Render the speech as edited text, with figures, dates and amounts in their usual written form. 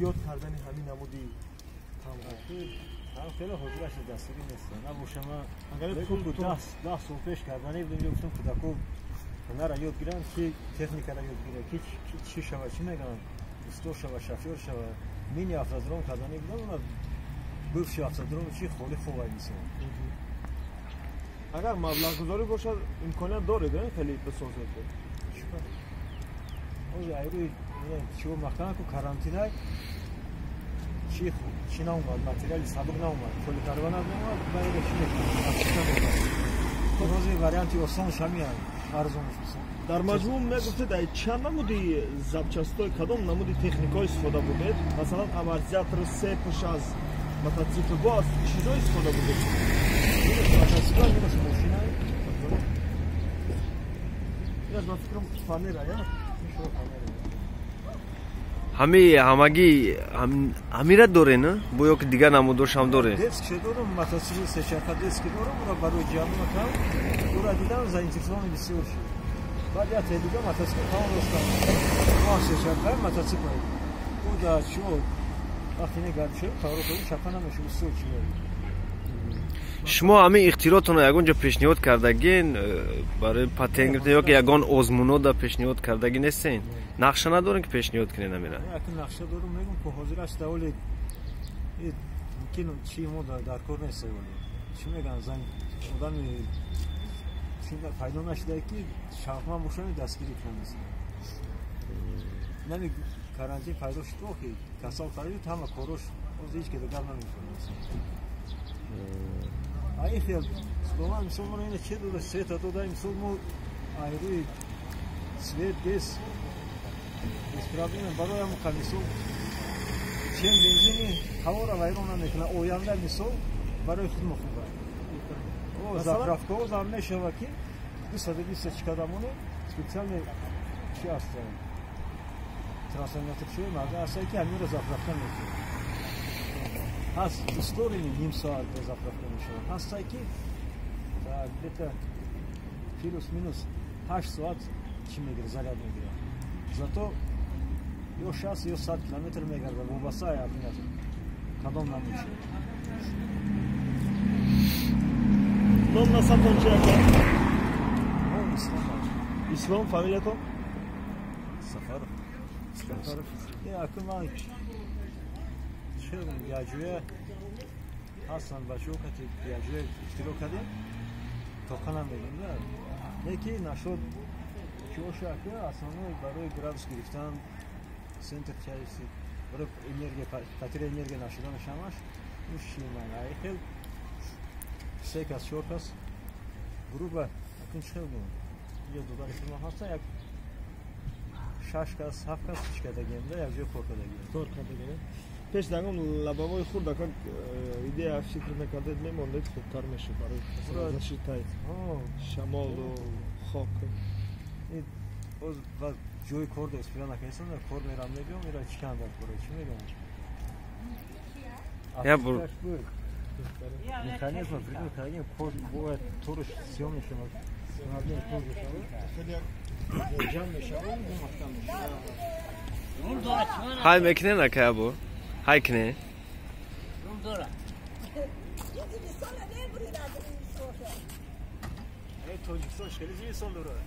Зиёд кардани ҳамин намуди тамға. Хеле ҳозираш дастгирӣ нест. Набошама 10 сол пеш кардани будем, гуфтам кӯдако ҳунарро ёд гиранд, ки техникаро ёд гиранд, ки чӣ шава, чӣ мегӯянд, усто шава, шофёр шава. Мини автодром кардани будам, она бывший автодром чи холи хова мисол. Агар маблағгузорӣ бошад, имконият доред, хеле бисозед? Ҳозир айрӯи чиво маҳкама ку карантинай чи наомад, материали сабук наомад, поликарбонат наомад, байра чи мекунад? Ҳозир варианти осонш ҳамин, арзонш мисол. Дар маҷмӯъ мегуфтед, ай чанд намуди запчастҳои кадом намуди техникаҳо истифода бурдед? Масалан, амортизатор, сепш аз мототсикл, бо аз чизҳо истифода бурдед? Мототсикл, минус мошина. Инаш ба фикрам фанера, я? Ҳами ҳамагӣ ҳамира доре, на? Бо ё ки дигар намудош ҳам доре? Детский дорам, мотоцикл сечарха детский дорам, ура барои ҷамъ кам, ура дидам заинтересован бисёр шуд. Баъд я дига мотоцикл тамом доштам. Мо сечарха мотоцикл. У да чо вақте не гардишем, таро кардем, чапа намешуд, бисёр чиз. Шумо ҳамин ихтиротонро ягон ҷо пешниҳод кардагин барои патент гирифтан ё ки ягон озмунода пешниҳод кардагӣ нестен? Нақша надорем ки пешниҳод кунед амира? Акун нақша дорум, мегум ки ҳозир аст даволи мумкин чи мо дар кор нест оли. Чӣ мегӯянд, зан одами пайдо нашуда ки шавқманд бошад дастгирӣ кунад. Нами карантин пайдо шуд, ки касал харид, ҳама корош ҳозир ҳеҷ ки гап намекунад. Ай хел, худованд мисол моро ина че дода, света дода, мисол мо айрӯи свет без проблема барои ҳамон мисол чем бензини ҳаворо вайрон намекунад, оянда мисол барои худ мо хуб аст. Заправкаҳо зам мешавад ки 220 чикадамоне специально чи аст, трансформаторчиҳои мардум ҳастанд ки ҳаминро заправка мекунад. Ҳаст ускорени ним соат заправка мешавад, ҳастае ки где-то плюс-минус 8 соат чӣ мегирад, заряд мегирад. Зато ё 60 ё 100 километр мегардад, вобаста аз кадом намуд. Ном насабтон чи ака? Ном Ислом. Ислом, фамилиятон? Сафаров. Сафаров. Акун ман яҷӯя ҳастанд бачаҳо кати яҷӯя ихтироъ кардем, тоқа намегӯем, не ки нашуд чиоша ака основной барои градус гирифтан центр часи барои энергия потеря энергия нашуданаш ҳамаш ушиман ай хел се кас чор кас грубо акун чӣ хел гӯям, инҷо додари худмон ҳастанд, як шаш кас ҳафт кас чӣ кардагием да якҷоя кор кардагием. Кор кардагием. Пеш дар он лабавои хурд ака идея фикр мекардед, мемондед, хубтар мешуд барои защитаи шамолу хок. Боз ҷои кор да успея накардам, кор мерам мебиём, ира чӣ кан дар кора, чӣ мегӯям? Я бур. Механизм придумал, кардем, кор бояд торуш съём мешавад, проблема кор мешавад, ҷамъ мешавад, маҳкам мешавад. Ҳай мекунен ака або? Ҳай кунен? Тоҷикистон хеле зимистон дорад.